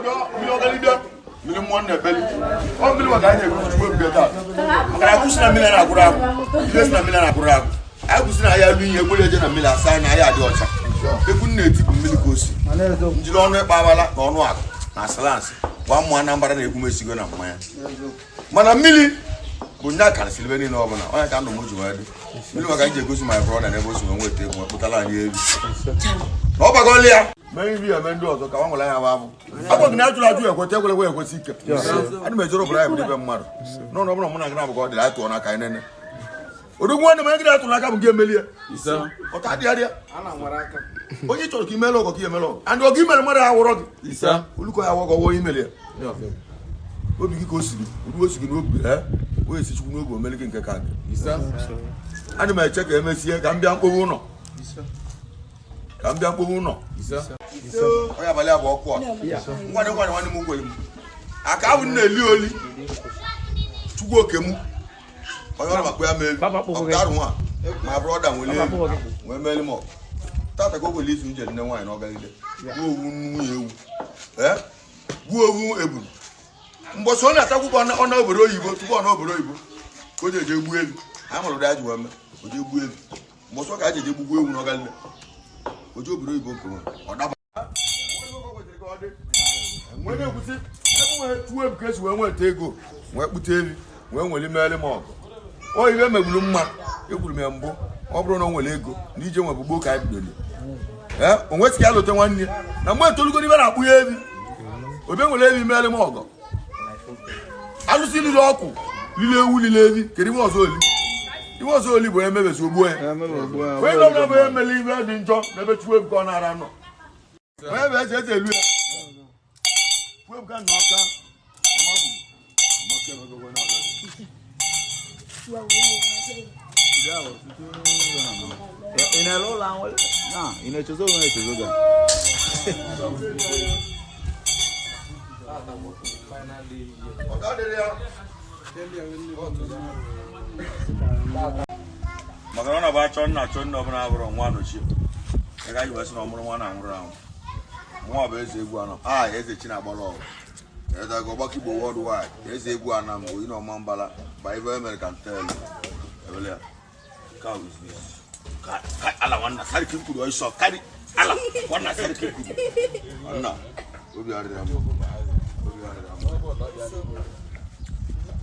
Obodo mmiri ọgalide, mmiri mmụọ na-ebeli. Ọ mmiri maka anyị na-egosi Chukwu ebube taa, maka na akwụsị na mmiri na-agwụrụ agwụ. Ihe si na mmiri na-agwụrụ agwụ, anyị kwụsị na ya alụ ihe egbere eje na mmiri asa anya anyị adị ọcha. Egwu m na-eti bụ mmiri ka o si njiri ọnụ ịkpa abala na ọnụ akụ na asalansị gwa mmụọ Anambra na egwu m esigo na mmanya, mana mmiri bụ nya karịsịrị ebe niile. Ọbụla onye ka ndụ m ji wee dị mmiri maka anyị ji egosi my brother na ebe o si wee nweta egwu, kpụtara anyị elu na ọ gbagọla ya mee nri eme ndị ọzọ ka nwa nwere anya bụ abụ agwa gị na ajụrụ ajụ ekweta ekwelekwe ekwesị ike. Ana m ejere obodo anyị bụ ibe mmadụ n'ụlọ ọbụla mụ na gị na-abụ ka ọ dịrị anyị tụọ n'aka anyị nene odogwu nwanne m. Onye gị na-atụ n'aka bụ nke emelie ọta adị adịa. Onye chọrọ ka imele ọgọ ka imele ọgọ and ọgọ imere mmadụ awụrọ gị olukọ ya awọgọ onye imele ya obi gị ka o siri obi o siri n'obi ee onye esi Chukwu n'obi omeli gị nke ka gị. Ana m eche ka emesie ka m bịa mkpowe ụlọ, ka m bịa mkpowe ụlọ onye abalị abụọ ọkụ a nwanne nwanne nwanne m kwere m aka abụ m na-eli oli Chukwu oke m onye ọrụ makpa ya mee ọpụtarụ nwa ma brother nwere elu nwee meli m tata ka o kwere izu nje nne nwaanyị na ọgalide gbuo owu nwunye ewu ee gbuo owu eburu mbọsị ọ na-atakwụkwọ ọ na obodo oyibo tupu ọ na obodo oyibo ka o ji eje gbuo elu anyị mụrụ ụdị ji wee mee o jee gbuo elu mbọsị ọ ka a ji eje gbugbuo ewu na ọgalide o jee obodo oyibo nke nwe ọ daba nwee na-ekwusi ebe nwee tuwo ebu ka esi wee nweta ego wee kpụta ebi wee nwere imeli m ọgụ o ibe megburu mma ekwuru m ya mbụ. Ọ bụrụ na o nwere ego na ije nwebụ gboo ka anyị bidoro ee o nwesị ya lote nwanne ya na mgbe etolugo n'ibe na-akpụ ya ebi obe nwere ebi imeli m ọgọ alụsị lili ọkụ lili ewu lili ebi. Kedu ibe ọzọ oli ibe ọzọ oli bụ onye mebezi ogbuo ya onye ọbụla bụ onye mere ibe dị njọ n'ebe Chukwu ebuka ọ na-ara nọ onye bụ eze eze elu ya Chukwu ebuka nna ọka Ị na-ele ụlọ ahụ na ị na-echezo onwe echezo ga. Maka na ọ na-abụ achọ nna achọ nna ọbụla abụrụ nwa nọchie ya ka anyị wee sị na ọ mụrụ nwa na-anwụrụ anwụ nwa bụ eze egwu anọ a eze Chinagbara ọgụ eze ọgbakọ Igbo worldwide eze egwu anam oyi na ọma mbala by ife emere ka ntelu ebele ya. Cow is this. Ala nwanna sarki kwuru ọsọ karị ala nwanna sarki kwuru nwanna obi arịrịa m, obi arịrịa m,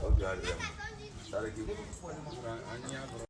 obi arịrịa m sarki.